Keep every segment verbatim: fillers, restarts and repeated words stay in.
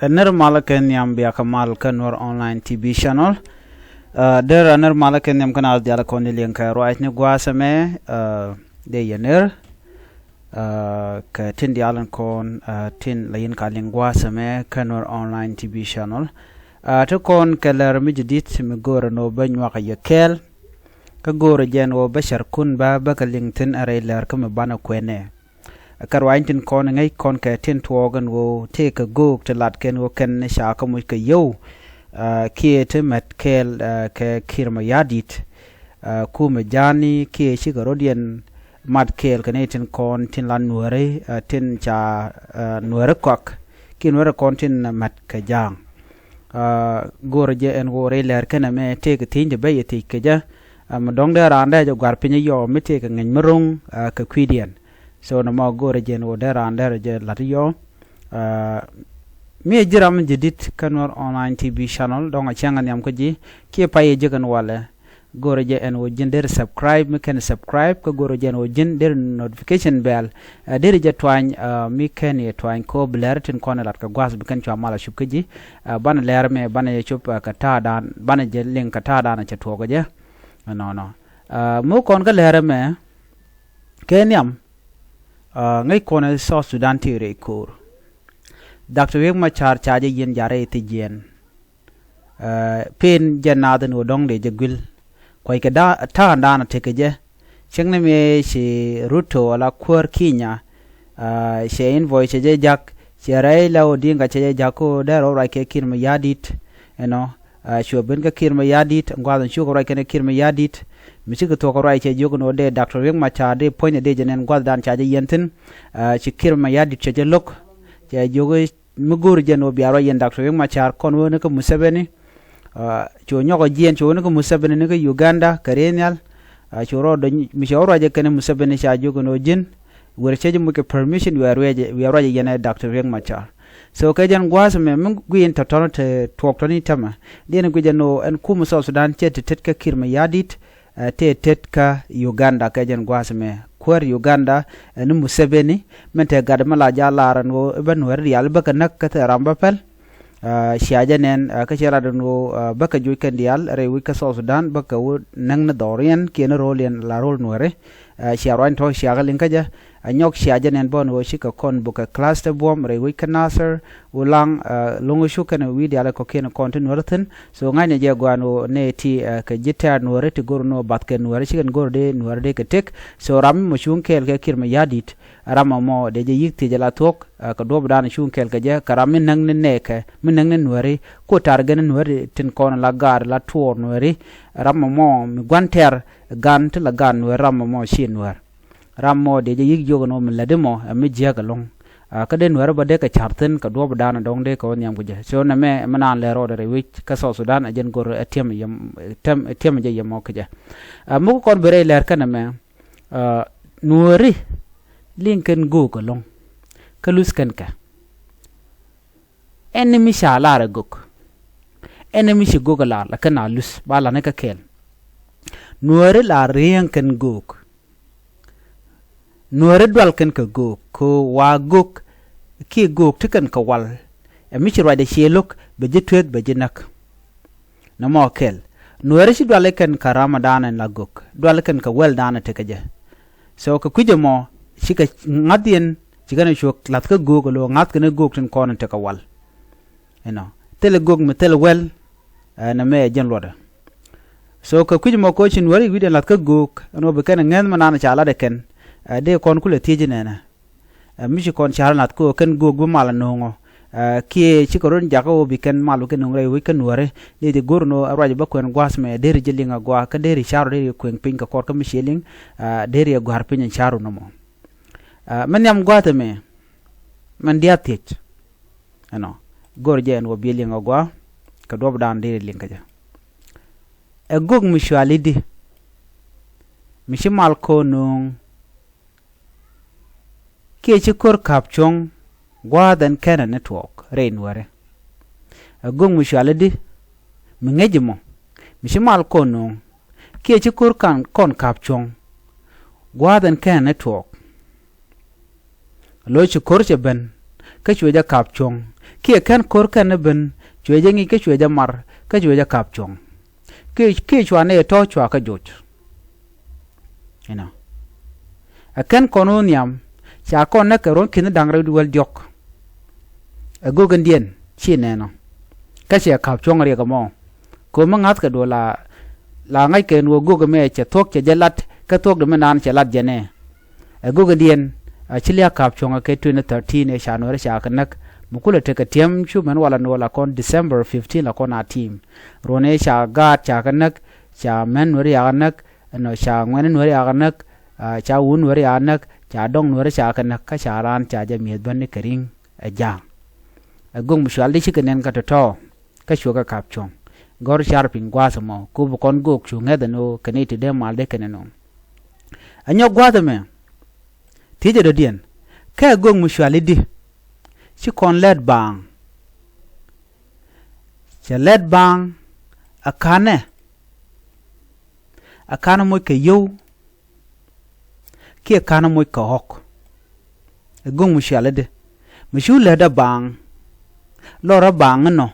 Ɛ nir malä kɛ nhiam bia kɛ mal kä Nuer Online T V channel. Ɛ, der ɛ nir malä kɛ nhiam kä naath diaal kɔn di liŋ kɛ ruac ni gua̱a̱th ɛmɛ, ɛ, dee yɛ nir, ɛ, kɛ tin diaal in kɔn, ɛ, tin la yin ka liŋ gua̱a̱th ɛmɛ kä Nuer Online T V channel. Ɛ, ti kɔn kɛ lɛr mi jadid mi go̱o̱rɛ ni ɣöö bä nyuak a yɛ kɛɛl. Kä go̱o̱rɛ jɛn ɣöö bä cärkun bä bä kɛ liŋ thi̱n ɛ rɛy lɛr kä mi banɛ kuɛnɛ. Kä ruaacni tin kɔn ŋäc kɔn kɛ tin tuɔɔk ɛn ɣöö tëëkɛ göök ti lat kɛn ɣöö kɛn ca kä muc kɛ yio̱w, ɛ, kiɛ ti mät kɛɛl, ɛ, kɛ Kiir Mayardit, ɛ, kumɛ ja̱a̱ni kiɛ cikɛ rɔ̱diɛn mat kɛɛl kɛ nɛy tin kɔn tin la Nuääri, ɛ, tin ca, ɛ, Nuääri kɔak kiɛ Nuääri kɔn tin mät kɛ ja̱a̱ŋ. Ɛ, go̱o̱rɛ jɛ ɛn ɣöö rɛy lɛr kɛn ɛmɛ tëëkɛ thi̱ny ti bä yɛ thiec kɛ jɛ. Ɛ, mi dɔ̱ŋ dee raan dee jɛ gua̱r piny yɔɔ mi tëëkɛ ŋäc mi ro̱ŋ, ɛ, kɛ kui̱diɛn. So nɔmɔ go̱o̱rɛ jɛn ɣöö dee raan derɛ jɛ la̱t yɔɔ. Ɛ, mi ɛ ji̱ ram jadid kä Nuer Online T V channel, dɔ̱ŋ a cäŋ a nhiam kä ji̱ kiɛ pay ɛ ji̱ kɛn walɛ. Go̱o̱rɛ jɛ ɛn ɣöö ji̱n der subscribe mi kɛn subscribe, kä go̱o̱rɛ jɛ ɛn ɣöö ji̱n der notification bell, ɛ, der jɛ tuany, ɛ, mi kɛn yɛ tuany kɛ ɣöö bi lɛr tin kɔn ɛ lat kɛ gua̱a̱th bi kɛn cua mal a cup kä ji̱. Ɛ, banɛ lɛr mɛ banɛ jɛ cup, ɛ, kɛ ta̱a̱dan, banɛ jɛ liŋ kɛ ta̱a̱dan a cɛ tuɔɔk kɛ jɛ. Ɛnɔnɔ. Ɛ, mi kɔn kä lɛr mɛ, kɛ nhiam, ɛ, ŋäc kɔn ɛ South Sudan ti rɛy ko̱o̱r. Doctor Riek Machar ca jɛ yiɛn ja̱ rɛy thi̱jiɛn. Ɛ, pen jɛ naath ɛn ɣöö dɔ̱ŋ dee jɛ guil. Kuackɛ da, ta̱a̱ŋdan a tekɛ jɛ. Cäŋ ni mëë ci Ruto ala kuäär Kenya, ɛ, cɛ invoice cɛ jɛ ja̱k, cɛ Raila Odinga cɛ jɛ ja̱k kä dee rɔ ruac kɛ Kiir Mayardit, you know, ɛ, cuɛ ben kä Kiir Mayardit, gua̱a̱th in cukɛ ruac kɛn Kiir Mayardit, mi cikɛ thuɔ̱k ruac cɛ jiök ni ɣöö dee Doctor Riek Machar dee puɔ̱nydɛ dee jɛ nɛn gua̱a̱thdan ca jɛ yiɛn thi̱n, ɛ, ci Kiir Mayardit cɛ jɛ lo̱k, cɛ jiök i̱ mi go̱o̱ri jɛn ɣöö bia ruac yɛn Doctor Riek Machar kɔn wee ni kä Museveni. Ɛ, cu nyɔk ɛ jiɛn cu wee ni kä Museveni ni kä Uganda kɛ riey nhial. Ɛ, cu rɔ dɔ̱ny mi cɛ wä ruacɛ kɛn Museveni ca jiök ɛn ɣöö ji̱n wër cä ji̱ muc kɛ permission wiaa ruacɛ, wiaa ruacɛ yɛn ɛ Doctor Riek Machar. So kɛ jɛn gua̱a̱th ɛmɛ mi guic in tɔ̱tɔ̱ni te tuɔɔk tɔ̱ni tämɛ. Diɛn guic ɛn ɣöö ɛn kumɛ South Sudan cɛ ti tet kä Kiir Mayardit, ɛ, tëë tet kä Uganda kɛ jɛn gua̱a̱th ɛmɛ. Kuäär Uganda, ɛ, ni Museveni, min te gat mi la ja̱ lar ɛn ɣöö i̱ bä Nuääri diaal i̱ bä kɛ näk kä thil ram bä päl. Ɛ, cia jɛ nɛn, ɛ, kä ciɛ lat ɛn ɣöö, ɛ, bä kɛ juɔc kɛn diaal rɛy wec kä South Sudan bä kɛ wä näk ni dhɔriɛn kiɛ ni ro̱o̱liɛn la ro̱o̱l Nuääri. Ɛ, cia ruac tɔ̱ cia kɛ liŋ kä jɛ. Ɛ, nyɔk cia jɛ nɛn bä ɛn ɣöö cikɛ kɔn bukɛ class te buɔ̱m rɛy wec kä Nasir, Ulaŋ, ɛ, Loŋ Cuk kɛnɛ wi̱i̱ diaal kɔ̱kiɛn kɔn ti Nuäär thi̱n. So ŋa̱cnɛ jɛ gɔaa ɛn ɣöö nɛy ti, ɛ, kɛ ji̱ tɛ̈r Nuääri ti go̱r ɛn ɣöö bath kɛ Nuääri cikɛn go̱r dee Nuääri dee kɛ tëk. So ram mi mɔ cuŋ kɛɛl kɛ Kiir Mayardit, ram ɛmɔ dee jɛ yi̱k thiec ala thuɔ̱k, ɛ, kɛ duɔ̱ɔ̱pdan cuŋ kɛɛl kɛ jɛ, kɛ ram mi näk ni nɛɛkɛ, mi näk ni Nuääri, ku tar gɛn ni Nuääri tin kɔn la gaat la tuɔɔr Nuääri, ram ɛmɔ mi gua̱n tɛ̈r gan ti la gaat Nuääri, ram ɛmɔ ci Nuäär. Ram mɔ dee jɛ yi̱k jiök ɛn ɣöö mi lätdi mɔ ɛ mi jiääk ɛlɔ̱ŋ. Ɛ, kä dee Nuäärä bä dee kɛ ca̱r thi̱n kɛ duɔ̱ɔ̱pdan dɔ̱ŋ dee kɛ wä nhiam kɛ jɛ. So nɛmɛ mi naan lɛr rɔɔdɛ rɛy wec kä South Sudan ɛ jɛn go̱r ɛ tiɛm yɛ, tiɛm, tiɛm jɛ yɛ mɔ kɛ jɛ. Ɛ, mi kɔn bi rɛy lɛr kɛn ɛmɛ, ɛ, Nuääri liŋ kɛn göök ɛlɔ̱ŋ. Kä luth kɛn kɛ. Ɛn ni mi ca lar ɛ göök. Ɛn ni mi ci göök ɛ lar la kɛn a luth ba la̱t ni kä kɛɛl. Nuääri la riɛŋ kɛn göök. Nuääri dual kɛn kɛ göök kɛ ɣöö wa göök kiɛ göök ti kɛn kɛ wal. Ɛ mi ci ruacdɛ ciɛ lo̱k bɛ ji̱ tueeth bɛ ji̱ näk. Nɔmɔ kɛl. Nuääri ci dual ikɛn kɛ ramdan in la göök. Dual ikɛn kɛ wɛldan in tekɛ jɛ. So kɛ kui̱c ɛmɔ cikɛ ŋa̱thiɛn cikɛn ɛ cuɔ̱k la̱th kä göök ɛ lo̱ ŋa̱th kɛn ɛ göök tin kɔn in tekɛ wal. Inɔ thilɛ göök mi thilɛ wɛl. Ɛ, nɛmɛ ɛ jɛn luɔtdɛ. So kɛ kui̱c ɛmɔ koci Nuääri wi̱cdɛ la̱th kä göök ɛn ɣöö bi kɛn ɛ ŋäth mi naan ca latdɛ kɛn. Ɛ, dee kɔn kulɛ thiec inɛnɛ. Ɛ, mi ci kɔn ca̱r in la̱th kä ɣöö kɛn göök bi mal ɛ no̱o̱ŋɔ. Ɛ, kiɛ cikɛ rot in jakä ɣöö bi kɛn mal bi kɛn no̱o̱ŋ rɛy wec kä Nuääri. Dee ti go̱r in ɣöö ɛ ruac bä kuɛn gua̱a̱th mɛ deri jɛ liŋ a gua̱a̱ kä deri ca̱r ɔ deri kueŋ piny kɛ kɔr kä mi ciɛ liŋ. Ɛ, deri ɛ gua̱a̱r piny in ca̱r ɔ nɔmɔ. Ɛ, mi nhiam gua̱a̱th ɛmɛ. Mɛn diaal thiec. Ɛnɔ go̱r jɛ ɛn wä bi liŋ a gua̱a̱ kɛ duɔ̱pdan deri liŋ kä jɛ. Ɛ göök mi cuali di mi ci mal kɔn no̱o̱ŋ. Kiɛ ci ko̱r ka̱p cuɔ̱ŋ gua̱a̱th ɛn kɛnɛ ni tuɔɔk rɛy Nuääri. Ɛ göök mi cuali di mi ŋäc imɔ mi ci mal kɔn no̱o̱ŋ. Kiɛ ci ko̱r kan kɔn ka̱p cuɔ̱ŋ gua̱a̱th ɛn kɛnɛ ni tuɔɔk. Lo̱c ci ko̱r cɛ ben kä cuɛ jɛ ka̱p cuɔ̱ŋ. Kiɛ kɛn ko̱r kɛn ni ben cuɛ jɛ ŋi̱i̱c kä cuɛ jɛ mar kä cuɛ jɛ ka̱p cuɔ̱ŋ. Kiɛ, kiɛ cua nɛy tɔ̱ cua kä joc. Inɔ. Ɛ kɛn kɔn wä nhiam, ca kɔn näk kɛ ruɔ̱n ki̱n da̱ŋ rɛw wäl diɔ̱k. Ɛ gök in diɛn ci nɛn ɔ. Kä cɛ ka̱p cuɔ̱ŋ riɛk ɛmɔ. Ko̱ mi ŋa̱thkɛ duɔl la, la ŋa̱ckɛ ɛn ɣöö gök ɛmɛ cɛ thuɔ̱k cɛ jɛ lat, kä thuɔ̱kdɛ mi naan cɛ lat jɛ nɛ. Ɛ gök in diɛn, a ci liak ka̱p cuɔ̱ŋ ɛ kɛ twenty thirteen ɛ ca nuɛri ca kɛ näk. Mi kulɛ tekɛ tiɛm cu mɛn walɛ nuɔl la kɔn December fifteen la kɔn a tiim. Ruɔ̱n ɛ ca gaat ca kɛ näk, ca mɛn nuɛri ca kɛ näk, ɛnɔ ca ŋuɛni nuɛri ca kɛ näk, a ca wun nuɛri ca kɛ näk, ca dɔŋ nuɛri ca kɛ näk, kä ca raan ca jɛ mi̱eth bäni kɛ ri̱ŋ ɛ ja̱a̱ŋ. Ɛ gök mi cual di cikɛ nɛn kä tɔ̱tɔ̱. Kä cuɛ kɛ ka̱p cuɔ̱ŋ. Gɔ̱r car piny gua̱a̱th ɛmɔ, ku bi kɔn gök cu ŋäth ɛn ɣöö kɛ nɛy ti dee mal dee kɛn ɛn ɣöö. Ɛ nyɔk gua̱a̱th ɛmɛ. Thiecɛ dɔ̱diɛn. Kɛ ɛ gök mi cual i̱di. Ci kɔn lɛt baaŋ. Cɛ lɛt baaŋ. Ɛ ka̱nɛ. Ɛ ka̱nɛ moc kɛ yio̱w. Kiɛ ka̱n moc kɛ ɣɔ̱k. Ɛ gök mi cual i̱di. Mi cu lät ɛ baaŋ. Lɔr ɛ baaŋ inɔ.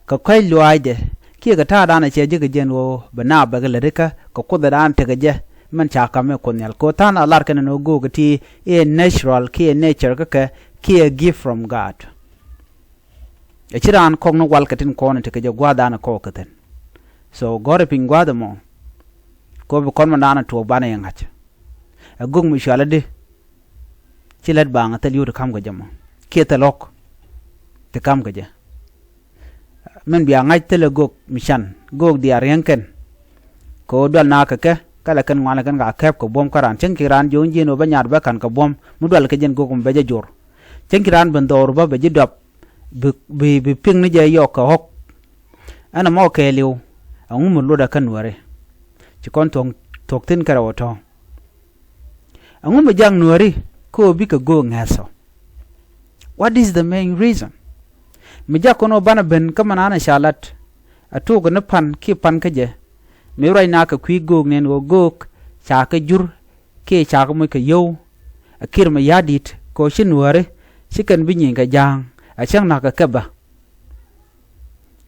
Kɛ kɔ̱c luaac jɛ. Kiɛ kɛ ta̱a̱dan ɛ cɛ ji̱ kɛ jɛn ɣöö bɛ naap bɛ kɛ lät ikä kɛ kuothdan tekɛ jɛ. Mɛn ca ka̱m ɛ kuoth nhial kɛ ɣöö tha̱a̱n a lar kɛn ɛn ɣöö göök ɛ ti i̱ ɛ natural kiɛ nature kä kɛ kiɛ gift from God. Ɛ ci raan kɔk ni wal kɛ tin kɔn tekɛ jɛ gua̱a̱th dan kɔk kɛ thi̱n. So gɔ̱rɛ piny gua̱a̱th ɛmɔ. Kɛ ɣöö bi kɔn mɔ dan tuɔɔk banɛ yɛ ŋa̱c. Ɛ gök mi cual i̱di. Ci lät baaŋ thil yio̱w ti ka̱m kɛ jɛ mɔ. Kiɛ thil ɣɔ̱k. Ti ka̱m kɛ jɛ. Min bia ŋa̱c thilɛ gök mi can. Gök diaal riäŋ kɛn. Kɛ ɣöö dual na kɛ kɛ. Kä lɛ kɛn ŋuan lɛ kɛn ka kɛp kɛ buɔ̱m kä raan. Cäŋ ci raan jiɔ̱ɔ̱ŋ ji̱n ɣöö bä nyaat bä ka̱n kɛ buɔ̱m. Mi dual kɛ jɛn gök mi bɛ jɛ jor. Cäŋ ci raan ben dhɔr bä bɛ ji̱ dɔp. Bi, bi, bi pi̱ŋ ni jɛ yɔk kɛ ɣɔ̱k. Ɛn ɛmɔ kɛɛliw. Ɛŋu mi luɔtdɛ kä nuääri. Ci kɔn thuɔ̱k, thuɔ̱k thi̱n kärɛ wä tɔ̱. Ɛŋu mi jak nuääri kä ɣöö bikɛ göök ŋɛ̈th ɔ. What is the main reason? Mi jak kɔn ɣöö banɛ ben kä mi naan ca lat. Ɛ tuɔɔk ni pan kiɛ pan kä jɛ. Mi ruac na kɛ kui̱ göök nɛn ɣöö göök ca kɛ jur kiɛ ca kɛ moc kɛ yio̱w. Ɛ Kiir Mayardit kɛ ɣöö ci nuääri ci kɛn bi nyieny kɛ ja̱a̱ŋ. Ɛ cäŋ na̱k kɛ kɛ bä.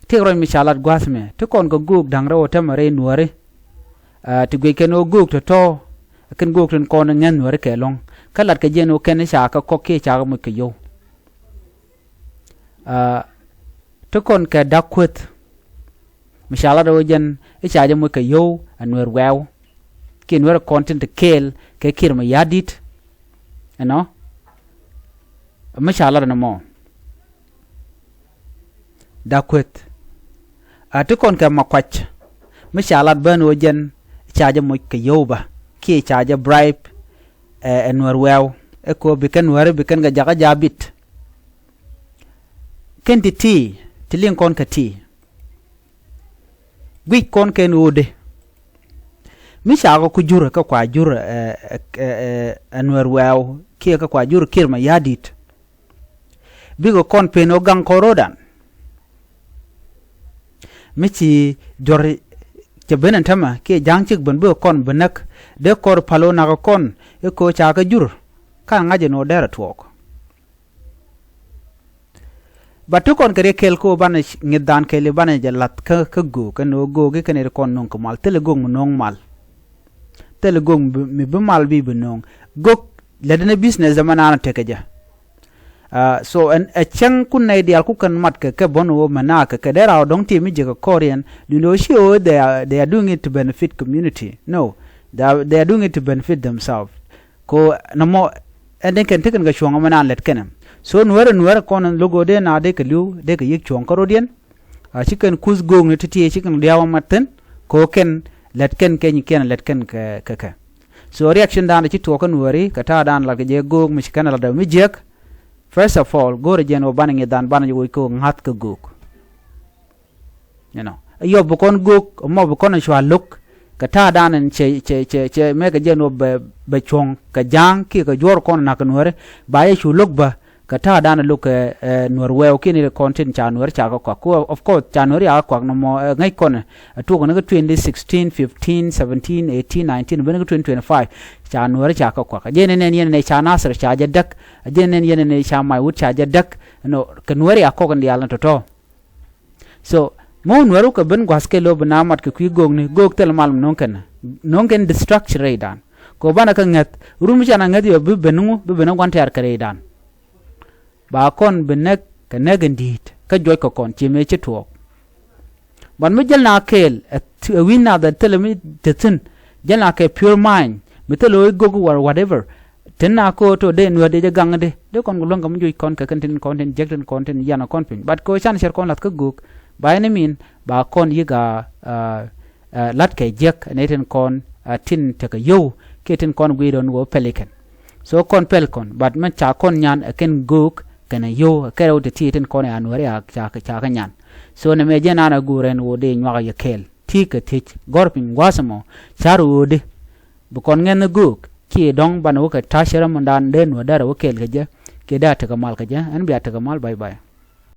Tëëk ruac mi ca lat gua̱a̱th mɛ ti kɔn kɛ göök da̱ŋ rɛw ɔ tɛmɛ rɛy nuääri. Ɛ ti guic kɛn ɣöö göök tɔ̱tɔ̱. Kɛn göök tin kɔn ŋɛ̈th nuääri kɛ lɔ̱ŋ. Kä lat kɛ jɛn ɣöö kɛn ca kɛ kɔk kiɛ ca kɛ moc kɛ yio̱w. Ɛ ti kɔn kɛ da̱k kueth. Mi ca lat ɣöö jɛn i̱ ca jɛ moc kɛ yio̱w ɛ nueer wɛɛw. Kiɛ nueer kɔn tin ti kɛɛl kɛ Kiir Mayardit. Ɛnɔ. Mi ca lat ɛn ɛmɔ. Da̱k kueth. A ti kɔn kɛ Makuac. Mi ca lat ben ɣöö jɛn ca jɛ moc kɛ yio̱w bä. Kiɛ ca jɛ bribe ɛ, ɛ nueer wɛɛw. Ɛ kɛ ɣöö bi kɛn nueeri bi kɛn kɛ jakä jaabit. Kɛn ti ti, ti liŋ kɔn kɛ ti. Guic kɔn kɛn ɣöödɛ. Mi cakɔ ku jur kä kua jur ɛ, ɛ, ɛ, ɛ nueer wɛɛw kiɛ kä kua jur Kiir Mayardit. Bikɛ kɔn pen ɣöö gaŋ kɔn ro̱dan. Mi ci jɔr cɛ ben ɛn tämɛ kiɛ ja̱a̱ŋ cik ben bikɛ kɔn bi näk dee kɔr pal ɣöö nakä kɔn i̱ kɛ ɣöö cakɛ jur. Kan ŋa̱c ɛn ɣöö derɛ tuɔɔk. Ba ti kɔn kɛ riɛk kɛl kä ɣöö banɛ ŋi̱th dhan kɛl i̱ banɛ jɛ la̱th kä, kä göök kɛn ɣöö göök i̱ kɛn i̱ kɔn no̱o̱ŋ kɛ mal thilɛ göök mi no̱o̱ŋ mal. Thilɛ göök mi bi, mi bi mal bi bi no̱o̱ŋ. Göök lät ni business dämɛ naan tekɛ jɛ. Ɛ, so ɛn ɛ cäŋ kun nɛy diaal ku kɛn mat kɛ kɛ bɔn ɣöö mɛ naa kɛ kɛ dee raw dɔ̱ŋ ti mi jiäk kɛ kɔɔriɛn. Duundɛ ɣöö ci ɣöö they are, they are doing it to benefit community. No, they are, they are doing it to benefit themselves. Ko nɔmɔ ɛn den kɛn tekɛn kɛ cuɔ̱ŋ ɛmɛ naan lɛt kɛnɛ. So nuäärä nuäärä kɔn lo̱k ɣöö dee na dee kɛ li̱w dee kɛ yiëk cuɔ̱ŋ kä rɔ̱diɛn. A ci kɛn kuth göökni ti̱ti̱ ci kɛn diaw mat thi̱n. Ko kɛn lɛt kɛn kɛ nyikiɛn lɛt kɛn kɛ kɛ. So reaction dan ci tuɔɔk kä nuääri kɛ ta̱a̱ dan lat kɛ jɛ göök mi ci kɛn lat dee mi jiäk. First of all go̱o̱rɛ jɛn ɣöö banɛ ŋi̱th dan banɛ jɛ woc kɛ ɣöö ŋa̱th kɛ göök. You know, ɛ yɔp bi kɔn göök mɔ bi kɔn ɛ cua lo̱k kɛ ta̱a̱ dan ɛn cɛ, cɛ, cɛ, cɛ mɛ kɛ jɛn ɣöö bɛ, bɛ cuɔ̱ŋ kɛ ja̱a̱ŋ kiɛ kɛ juɔ̱ɔ̱r kɔn nak kɛ nuääri. Ba yɛ cu lo̱k bä Kɛ ta̱a̱ dan a lo̱k kɛ nuɛr wɛɛw kiɛn i̱ kɔn tin ca nuɛr ca kɛ kuak. Ku of course ca nuɛr ca kɛ kuak nɔmɔ ɛ ŋäc kɔn ɛ tuɔk ni kä twenty sixteen, fifteen, seventeen, eighteen, nineteen, ben kä twenty twenty-five ca nuɛr ca kɛ kuak. A jɛn ɛn ɛn yɛn ɛn ɛ ca Nasir ca jɛ däk. A jɛn ɛn yɛn ɛn ɛ ca Maiwut ca jɛ däk. Nɔ kɛ nuɛr ca kɔk in diaal ni tɔ̱tɔ̱. So mi wä nuɛr wä kɛ ben gua̱th kɛ lo̱ bi na mat kɛ kui̱ göökni göök thil mal mi no̱o̱ŋ kɛn no̱o̱ŋ kɛn destruction rɛydan. Kɛ wä banɛ kä ŋäth run mi canɛ ŋäth yɔ bi ben ŋu bi ben ɛ gua̱n tɛ̈r kɛ rɛydan. Ba kɔn bi näk kɛ näk in di̱i̱t kä juɔc kɛ kɔn ci mëë ci tuɔɔk. But mi jäl na kɛɛl ɛ wi̱n nath ɛ thilɛ mi te thi̱n jäl na kɛ pure mind mi thilɛ ɣöö i̱ gök war whatever. Tin na ko̱o̱t ɔ dee nuäär dee jɛ gaŋ di dee kɔn kɛ luäŋ kɛ mi juc kɔn kɛ kɛn tin kɔn tin jek tin kɔn tin yan kɔn piny but kɛ ɣöö can cɛr kɔn lath kä göök. Ba ɛn imin ba kɔn yik a lat kɛ jiäk ni tin kɔn tin tekɛ yio̱w kiɛ tin kɔn gui̱i̱r ɣän ɣöö pɛl ikɛn. So kɔn pɛl kɔn but mɛn ca kɔn nyan ɛ kɛn göök kɛn ɛ yio̱w ɛ kɛn rɛw ti ti tin kɔn ɛ anuäär ɛ ca kɛ nyan. So nɛ mɛ jɛ naan ɛ guur ɛn ɣöö dee nyuak ɛ yɛ kɛɛl ti kɛ thiec gɔr piny gua̱a̱th ɛmɔ. Car ɣöödi bi kɔn ŋɛn ɛ göök kiɛ dɔ̱ŋ banɛ wä kɛ ta̱a̱ cɛ rɛmɔndan dee nuäär dee rɛ wä kɛɛl kɛ jɛ kiɛ dee a tekɛ mal kɛ jɛ ɛn bia tekɛ mal. Bye bye.